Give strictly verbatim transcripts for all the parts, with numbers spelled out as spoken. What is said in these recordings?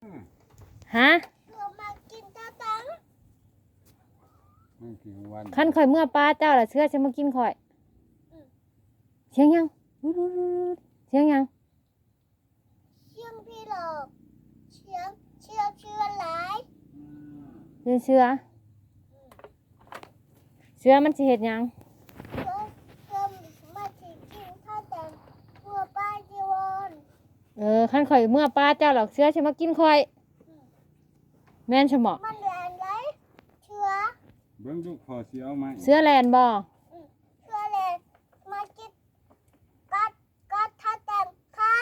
ฮะ เสือมากินตาตัง มันกินวัน คันข่อยเมือปาเจ้าล่ะ เสือสิมากินข่อย อืม เสียงหยัง เสียงหยัง เสียงพี่หลอก เสียง เสียงเสือหลาย เสียงเสือ เสือมันสิเฮ็ดหยัง เสือ เสือมาสิกินข้าวแตงเมือปาจีวร เออ คันข่อยเมือปาเจ้าหรอก เสือสิมากินข่อย อืม แม่นซะบ่ มันแล่นได๋ เสือ เบิ่งดู พ่อสิเอาไม้ เสือแล่นบ่ อืม เสือแล่นมากิน กัด กัดข้าวแตงขา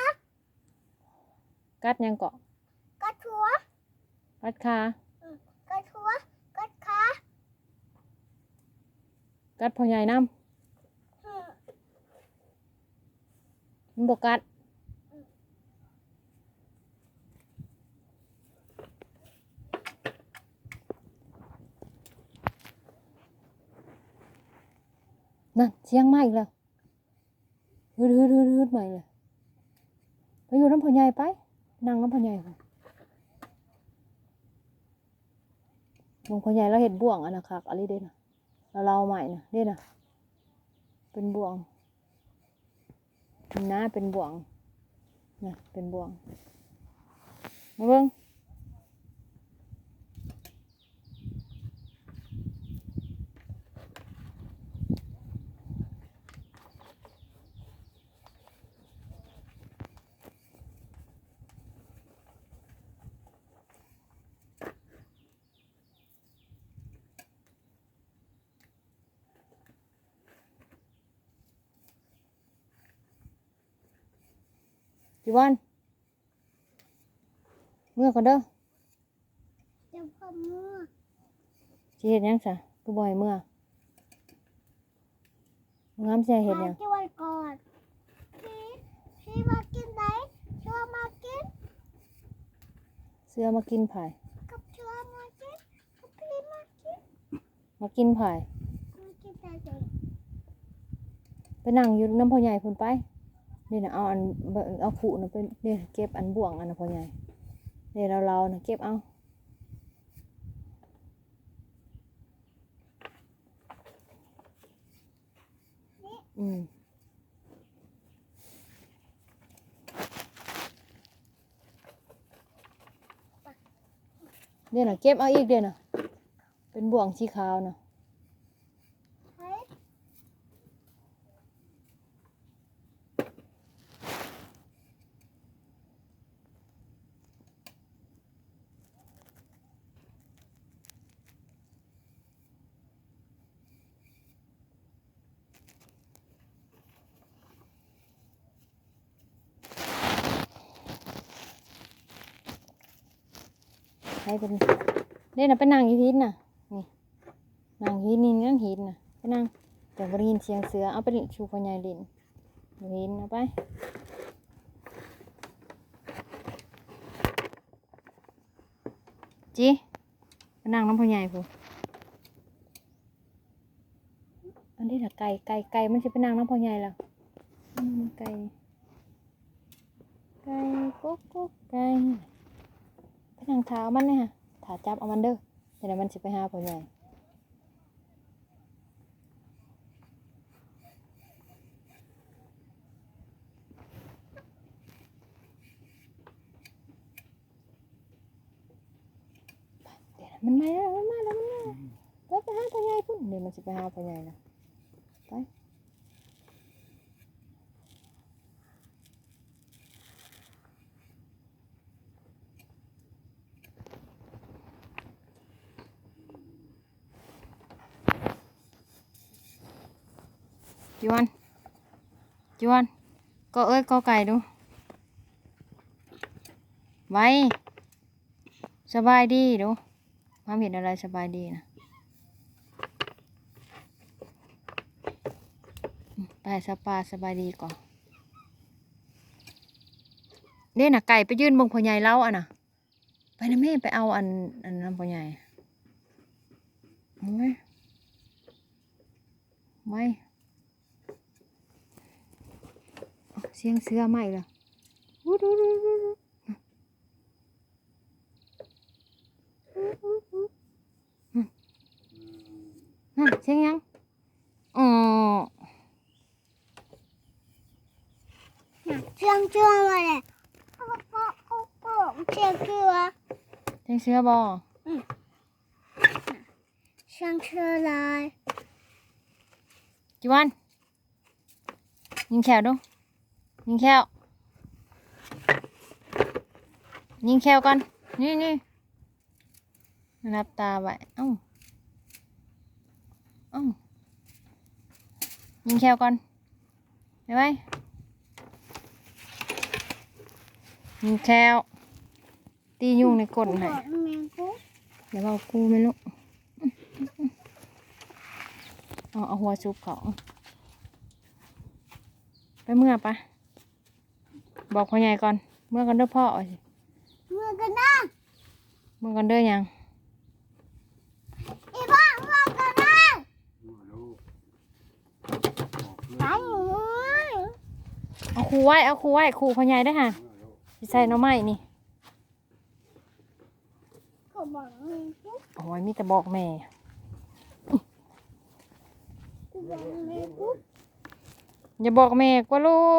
กัดหยังเกาะ กัดหัว กัดขา อืม กัดหัว กัดขา กัดพ่อใหญ่นำ อืม มันบ่กัด นั่น เสียงมาอีกแล้ว ฮึดๆๆๆ มาอีกแล้ว ไปอยู่นำพ่อใหญ่ไป นั่งนำพ่อใหญ่ไป เบิ่งพ่อใหญ่ลาวเฮ็ดบ่วงอันน่ะคักอีหลีเด้น่ะ ลาวๆ ไม้น่ะ เด้น่ะ เป็นบ่วง นี่นะ เป็นบ่วง น่ะ เป็นบ่วง มาเบิ่ง จีวอน เมือก่อนเด้อ เดี๋ยวพ่อเมือ สิเฮ็ดหยังซะ คือบ่ให้เมือ งามสิให้เฮ็ดหยัง มาจีวอนก่อน พี่ พี่มากินไหน เสือมากิน เสือมากินไผ กับเสือมากิน กับพี่มากิน มากินไผ มากินไผ ไปนั่งอยู่นำพ่อใหญ่พุ้นไป นี่น่ะ เอาอัน เอาคุน่ะไป นี่ เก็บอันบ่วงอันน่ะพ่อใหญ่ นี่ ลาวๆ น่ะ เก็บเอา อืม เด้น่ะ เก็บเอาอีกเด้น่ะ เป็นบ่วงสีขาวน่ะ ให้เป็น เด้น่ะ ไปนั่งอยู่หินน่ะ นี่ นั่งหินนี่ นั่งหินน่ะ ไปนั่ง จั่งบ่ได้ยินเสียงเสือ เอาไปเล่นสู่พ่อใหญ่เล่น อยู่หิน เอาไป จิ ไปนั่งนำพ่อใหญ่พุ้น อันนี้น่ะ ไก่ ไก่ ไก่ มันสิไปนั่งนำพ่อใหญ่แล้ว อืม ไก่ ไก่ กุ๊กกุ๊ก ไก่ ไปนั่งถ่าเอามันเนี่ยค่ะ ถ่าจับเอามันเด้อ เดี๋ยวมันสิไปหาพ่อใหญ่ เดี๋ยวนะ มันมาแล้ว มันมาแล้ว มันมาแล้ว ไป ไปหาพ่อใหญ่พุ้น เดี๋ยวมันสิไปหาพ่อใหญ่นะ ไป จวน จวน กอเอ้ย กอไก่ดู ไว้ สบายดีดู ห้ามเห็นอะไร สบายดีนะ ไปสปา สบายดีก่อน เด้น่ะ ไก่ไปยื่นเบิ่งพ่อใหญ่เล้าอะน่ะ ไปนะแม่ ไปเอาอัน อันนั้นพ่อใหญ่ เอาไว้ ไว้ เสียงเสือมาอีกแล้ว วุ้ดวุ้ดวุ้ดวุ้ดวุ้ด สียงหยัง อ๋อ เชื่องเชื่องมาเลย เชื่องเชื่อง เสียงเสือบ่ เชื่องเชื่องเลย จิวัน ยิงแข้วดู ยิงแข้ว ยิงแข้วก่อน นี่นี่ หลับตาไว้ เอ้า เอ้า ยิงแข้วก่อน ไปไว้ ยิงแข้ว ตียุงในก้นให้ บอกแมงปุ๊บ เดี๋ยวเอากูไหมลูก เอา เอาหัวซุบเขา ไปเมือปะ บอกพ่อใหญ่ก่อน เมือกันเด้อพ่อ เมือกันนะ เมือกันเด้อหยัง อีบ้า เมือกันนะ ไป เอาคู่ไว้ เอาคู่ไว้ คู่พ่อใหญ่ได้อฮะ สิใส่หน่อไม้นี่ เขาบอกแม่ปุ๊บ โอ้ย มีแต่บอกแม่ เขาบอกแม่ปุ๊บ อย่าบอกแม่กว่าลูก